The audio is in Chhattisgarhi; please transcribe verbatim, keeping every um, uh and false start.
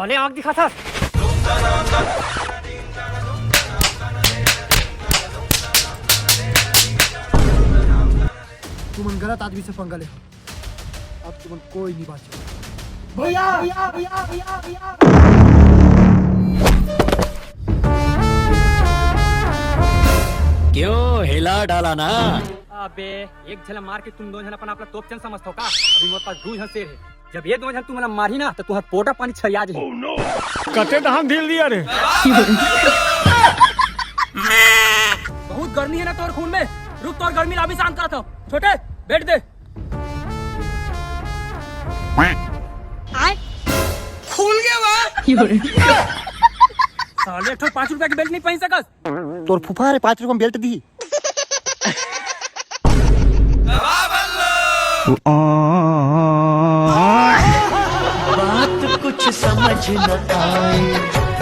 भले आँख दिखाथस। तुमन गलत आदमी से पंगा ले हो। अब तुमन कोई नहीं बाचे। भैया, भैया, भैया, भैया, भैया। क्यों हिला डाला ना? अबे, एक झन मार के तुम दो झन अपन आप ला तोप चंद समझथो का? अभी मोर पास दू झन शेर हे। जब ये दो झन तुमन ला मारही ना, तो तुहर पोटा पानी छरिया जाही। कते धान ढील दिया रे। बहुत गर्मी है ना तोर खून में। रुक, तोर गर्मी ला अभी शांत करत हूँ। छोटे, बैठ दे। खुल गया वाह। साले, एक ठो पाँच रुपया के बेल्ट नहीं पहन सकस? तोर फूफा रे पाँच रुपया में बेल्ट दी। बात कुछ समझ न आए।